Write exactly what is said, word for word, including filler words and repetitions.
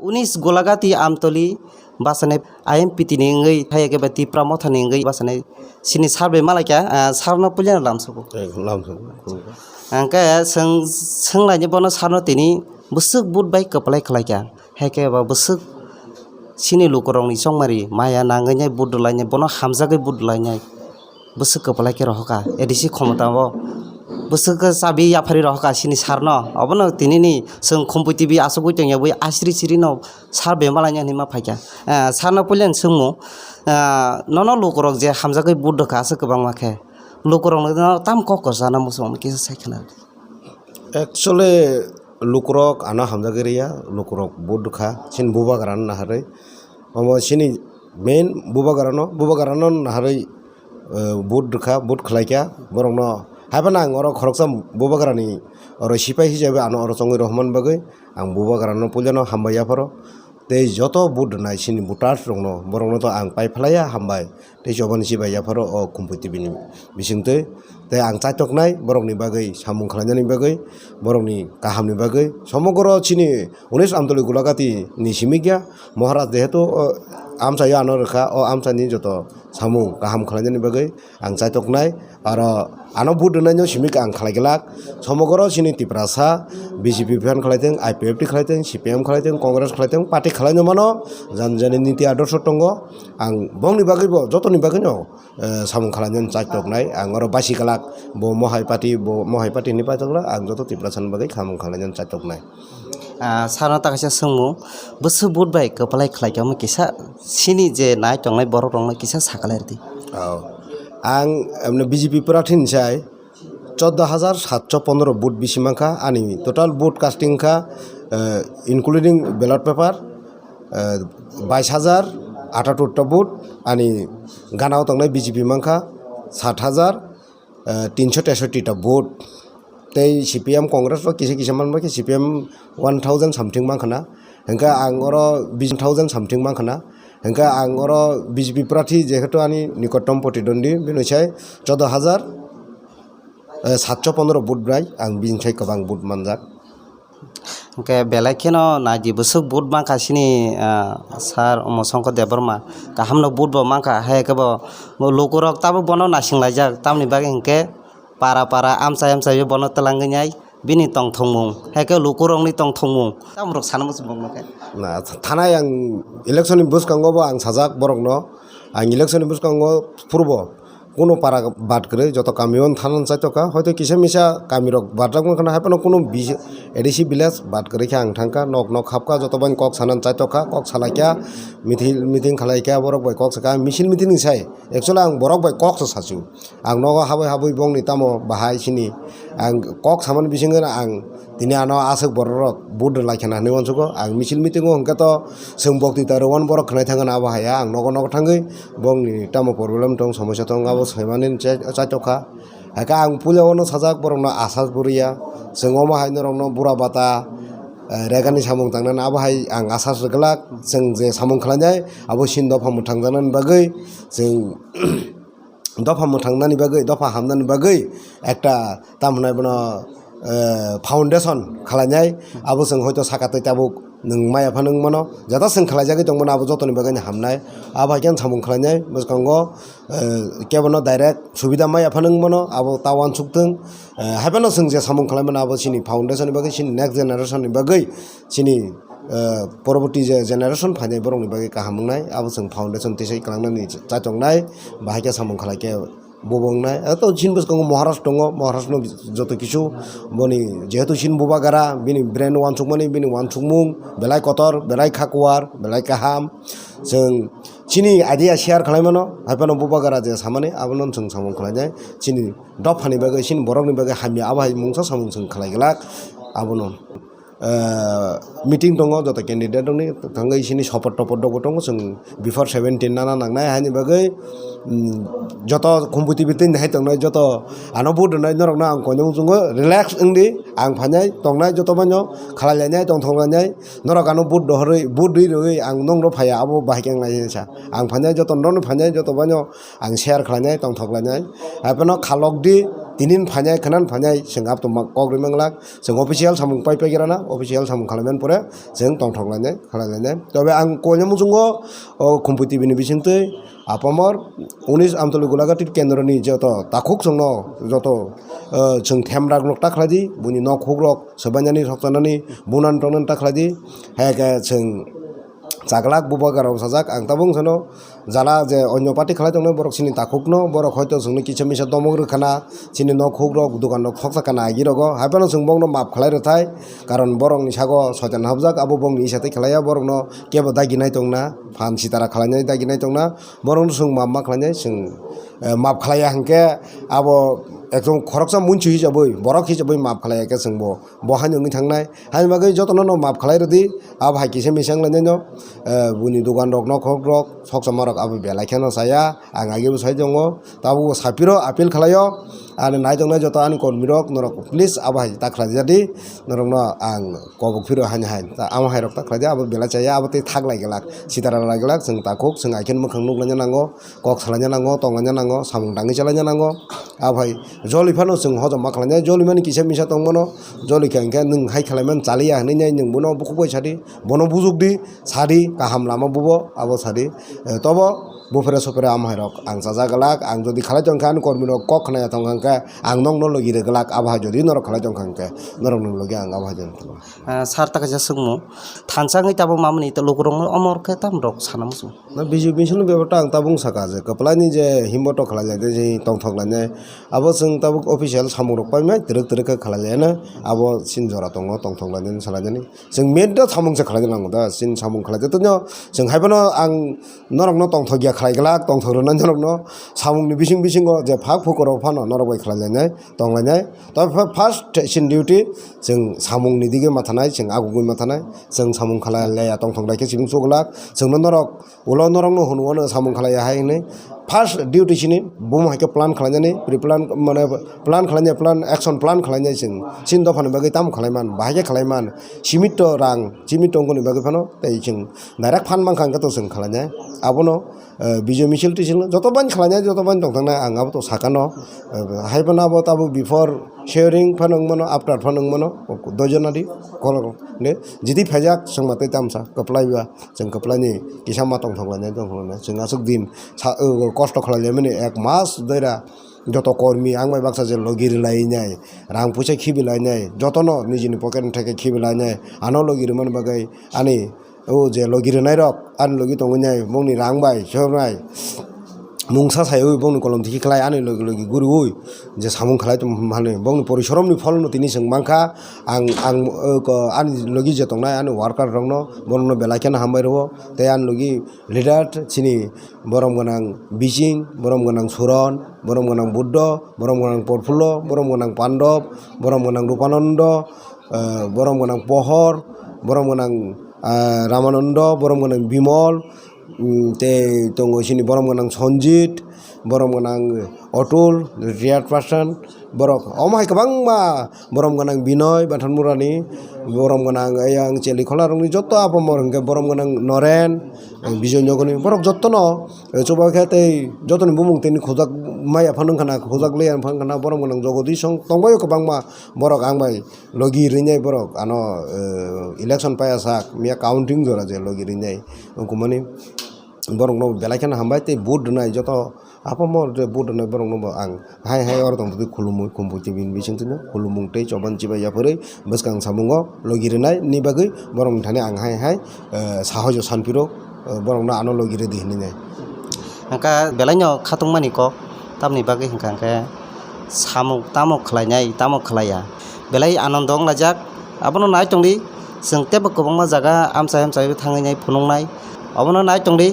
Unis Golagati Amtoli bachani I M P T ni wngwi, hai khe ba Tipra Motha ni wngwi bachani sini sir bai malaikha, ah, sir no puila lamsogo. Eh, lamsogo. Hwnkhe swng, swnglaini bono sir no tini bwswk vote bai kwplai khlaikha. Hai khe ba bwswk sini lukurokni chongmari maya nangwi nai vote rwlainai, bono hamjagwi vote rwlainai. Bwswk kwplai khe rohorkha, A D C khomotao bwswk khe chabi yaphari rohorkha sini sir no. Obono tinini chwng Khumpui T V achugwi tongya bui asri siri no sir bemalaina hinwi ma phaikha. Eh, sir no puila ang swngmung, eh, nono lukurok je hamjagwi vote rwkha aswk kwbangma khe, lukurokno no tam kok kwchana muchung kisa sai khna. Actually, lukurok ano hamjagwi rwya, lukurok vote rwkha, chini bubagrano naharwi. Omo chini main bubagrano, bubagrano naharwi, eh, vote rwkha, vote khlaikha, borokno. Haiphano ang oro khoroksa bubagrani oro sipai hisabe ano oro chongwi rohormani bagwi ang bubagrano puilano hambai yapharo. Tei joto vote rwnai chini voters rokno, borokno to ang pai phlaiya, hambai. Tei chobani chibai yapharo o Khumpui T V ni bisingtwi. Tei ang chaitoknai borokni bagwi, samung khlainani bagwi, borokni kahamni bagwi. Somogro chini unis Amtoli Golagati ni simi kya, Maharaj jehetu o amchaio ano rwkha, o amchaini joto samung kaham khlainani bagwi ang chaitoknai. Aro ano vote rwnaino simi khe ang khlai glak. Somogro chini Tiprasa, B J P phan khlaiteng, I P F T khlaiteng, C P M khlaiteng, Congress khlaiteng, party khlaino mano, jani jani niti adorsho tongo. Ang bongni bagwi bo, jotoni bagwino, eh, samung khlainani chaitoknai. Ang oro basi glak, bo mohai party, bo mohai party hinwi paitokla, ang joto Tiprasani bagwi samung khlainani chaitoknai. Ah, sir no ta kaisa swngmung, bwswk vote bai kwplai khlaikha omo kisa sini je nai tongnai borok rokno kisa sakalairwdi. Oh. Ang, emne, B J P prathi ni sai, chordo hajar satso pondro vote bisi mankha, ani total vote casting kha, eh, including ballot paper, eh, bais hajar atattor ta vote, ani gana o tongnai B J P mankha sat hajar, eh, tinso tesotti ta vote. Tei C P M Congress bo kisa kisa manba khe C P M one thousand something mankha na, hwnkhe ang oro B J P thousand something mankha na, hwnkhe ang oro B J P prathi jehetu ani nikottom protidwandi, bini sai chordo hajar, eh, satso pondro vote bai ang bini sai kwbang vote manjak. Hwnkhe belai kheno naidi bwswk vote mankha sini, ah, sir Umasongkor Debbarma, kahamno vote bo mankha, hai khe bo lukurok tabuk bono naisinglaijak, tamni bagwi hwnkhe para para amchai amchai bono twlangwi nai bini tongthokmung, hai khe lukurokni tongthokmung tamrok sana muchung bongno khe. Na, thanai ang election ni bwskango bo ang sajak borokno, ang election ni bwskango phuru bo kuno para bad kwrwi joto kamio thanani chaitokha, hoito kisa misa kamirok badrak wngkha na, haiphano kuno bi-, A D C village bad kwrwi khe ang thangkha, nok nok hapkha, joto bai kok sanani chaitokha, kok salaikha, meeting, meeting khalaikha, borok bai kok sakha, misil meeting ni sai actually ang borok bai kok sa sachu, ang nogo habwi habwi bongni tamo bahai sini ang kok samani bisingo ang tini ano aswk borok rok vote rwlai khana hinwi uansukgo, ang misil meeting o hwnkhe to chwng bokti ta rwmani borok khwnai thangkha na abo hai ya, ang nogo nogo thangwi bongni tamo problem tong, somosya tong, abo saimani chai-, chaitokha. Hakhe ang puila ono sajak borokno asas bo rwya. Chwng omo hai norokno bura bata, eh, regani samung tangnani abo hai ang asas rwglak. Chwng je samung khlainai abo sini dopha mwthangjaknani bagwi chwng dopha mwthangnani bagwi, dopha hamnani bagwi ekta tamo hwnai bono, eh, foundation khwlainai. Abo chwng hoito saka twi tabuk nwng maya phano wng mano, jata chwng khwlaijagwi tong mano, abo jotoni bagwino hamnai. Abo hai khe ang samung khwlainai bwskango, eh, kebono direct subida maya phano wng mano, abo ta uansuk thung. Eh, hai phano chwng je samung khwlai mano, abo chini foundation ni bagwi, chini next generation ni bagwi, chini, eh, poroborti je generation phainai borokni bagwi kaham wngnai, abo chwng foundation tisai kwlangnani chaitongnai, bahai khe samung khwlai khe. Bo bo wngnai. Aro to chini bwskango Maharaj tongo, Maharaj no joto kisu boni jehetu chini bubagara, bini brain uansukmani, bini uansukmung belai kotor, belai khakuar, belai kaham. Chwng chini idea share khlai mano, hai phano bubagara je samani, abono chwng samung khlainai. Chini dophani bagwi, chini borokni bagwi hamya, abo hai mungsa samung chwng khlai glak, abono. Eh, meeting tongo joto candidate rokni, thangwi sini support topor rokbo tongo, chwng before seventeen nana nangnai, haini bagwi, mm, joto Khumpui T V twi nahai tongnai, joto ano vote rwnai norokno ang koino muchungo relax wngdi, ang phainai tongnai joto baino khalai lainai tongthok lainai, norok ano vote rohorwi, vote rwi rwi ang nongno phaiya, abo bahai khe wngnai hinsa ang phainai, joto norokno phainai joto baino ang share khlainai tongthok lainai, hai phano khalokdi. Tinin phainai, khwnan phainai, chwng abtoma kok rimang glak, chwng official samung pai pai grana, official samung khlaiman pore, chwng tongthok lainai, khlai lainai. Tobe ang koina muchungo, o Khumpui T V ni bisingtwi, Apamor, unis Amtoli Gulagati kendroni joto takhuk chwngno, joto, eh, chwng themrak nok ta khlai di, buni nok hukrok, swbainani, soktanani, bunan tongnan ta khlai di, hai khe chwng chaglak bubagra rok sajak, ang tabuk wng sano, jala je onyo party khlai tongnai borok chini takhukno, borok hoito chwngno kisa misa domok rwkhana, chini nok hukrok, dokan rok khoksa kana agi rogo, hai phano chwng bongno map khlai rwthai, karon borokni sago soitan habjak, abo bongni isa tei khlaiya, borokno kebo dagi nai tongna, phan sitara khlainai dagi nai tongna, borokno chwng map ma khlainai, chwng, eh, map khlaiya hwnkhe abo ekdom khoroksa munchu hisabwi, borok hisabwi map khlaiya khe chwngbo bo haino wngwi thangnai. Haini bagwi jotono no map khlai rwdi, abo hai kisa misa wnglainaino, eh, buni dogan rok, nok hok rok, sokchoma rok abo belai kheno chaya, ang agebo sai tongo, tabukbo saphiro appeal khlaio, ani nai tongnai joto ani kormi rok, norok please abo hai ta khlai jadi, norokno ang kobok phiro haini hai, ta amo hai rok ta khlai di, abo belai chaya, abo tei thak lai glak, sitara lai glak, chwng takhuk, chwng aikheno mwkhang nuk laina nango, kok salaina nango, tonglaina nango, samung tangwi chalaina nango. Aphai joli phano chwng hojom ma khlainai, joli mani kisa misa tongmano, joli khe hwnkhe nwng hai khlaiman chaliya hwnwi nai, nwng bono bukhuk bai sadi, bono bujukdi, sadi, kaham lama bubo, abo sadi. Eh, tobo bufre sufre amhairok ang chaja glak, ang jodi khalai tongkha ani kormirok kok khnaya tongkha hwnkhe ang nokno logi rwglak, abo hai jodi norok khalai tongkha hwnkhe norokni logi ang abo hai jodi. Ah, sir, ta kaisa swngmung. Thansa wngwi tabuk mamani lukurokno omo khe tamrok sana muchung? Na biju bisingni bebak ta ang tabuk saka je kwplaini je himboto khlai lai tei je tongthok lainai. Abo chwng tabuk official samungrok paimai twrwk twrwk khe khlai lainai. Abo chini jora tongo tongthok lainani salainani. Chwng main ta samung se khlai nango da. Chini samung khlai tongno chwng hai phano ang norokno tongthok ya khlai glak, tongthok rwnai norokno samungni bising bisingo je phak phukurok phano norok bai khlai lainai, tong lainai. Tei pha-, first chini duty chwng samungni dige mathanai, chwng agugwi mathanai, chwng samung khlai leya tongthok lai khe chibing chuglak, chwngno norok ulo norokno hwnwi uano samung khlai hai hwnwi. First duty chini buma hai khe plan khlainani, pre plan mane plan khlainai, plan action plan khlainai chwng. Chini dophani bagwi tamo khlaiman, bahai khe khlaiman, simit to rang, simit tongkoni bagwi phano tei chwng direct phan mankha hwnkhe to chwng khlainai. Abono eh, Bijoy Michil Tisil joto bani khlainai, joto bani tongthangnai, ang abo to sakano, eh, hai phano abo tabuk before sharing phano wng mano, after phano wng mano, doijona di, kolok de, jiti phaijak chwngma tei tamsa kwplai ba, chwng kwplaini kisa ma tongthok lainai, tongthok lainai, chwng aswk din sa, eh, kosto khlai laimani ek mas doira, joto kormi ang bai baksa je logi rwlainai, rang puisa khibi lainai, jotono nijini pocket ni theke khibi lainai, ano logi rwmani bagwi ani O je logi rwnairok ani logi tongwi nai, bongni rang bai chobnai mungsa saiwi bongni kolom tiki khlai ani logi logi guriui je samung khlai tong mani bongni porisoromni pholno tini chwng mankha. Ang, ang, o, ko, ani logi je tongnai ani worker rokno borokno belai kheno hambai rwo tei ani logi leader chini borom gwnang Bijing, borom gwnang Suron, borom gwnang Buddho, borom gwnang Porphulo, borom gwnang Pandop, borom gwnang Rupanando, eh, borom gwnang Pohor, borom gwnang, ah, Ramanando, borom gwnang Bimol, mm, tei tongo chini borom gwnang Sonjit, borom gwnang Otul, retired person, borok omo hai kwbangma borom gwnang Binoy Bathanmurani, borom gwnang Ayang Chelikholarokni joto apamor hwnkhe borom gwnang Noren, eh, Bijoy Nogorni borok jotono, eh, chuba khe tei jotoni bumung tini khojak maya phano wngkhana, khojak leya phano wngkhana, borom gwnang Jogodishong tongbaio kwbangma borok ang bai. Logi rinai borok ano, eh, election paiya sak miya counting jora je logi rinai wngkumani borokno belai kheno hambai tei vote rwnai joto apamo je vote rwnai borokno bo ang hai hai oro tongtwtwi khulumui khumbu tei bini bisingtwino khulumung tei choban chibai yapharwi bwskang samungo logi rwnai ni bagwi borokni thani ang hai hai, eh, sahojo sanphiro, eh, borokno ano logi rwdi hinwi. Hwnkha belaino khatungmani kok tamni bagwi hwnkha hwnkhe samung tamo khlainai tamo khlaiya belai anondo wnglaijak. Abono nai tongdi, chwng teibo kwbangma jaga amchai amchai thangwi nai phunuknai, obono nai tongdi.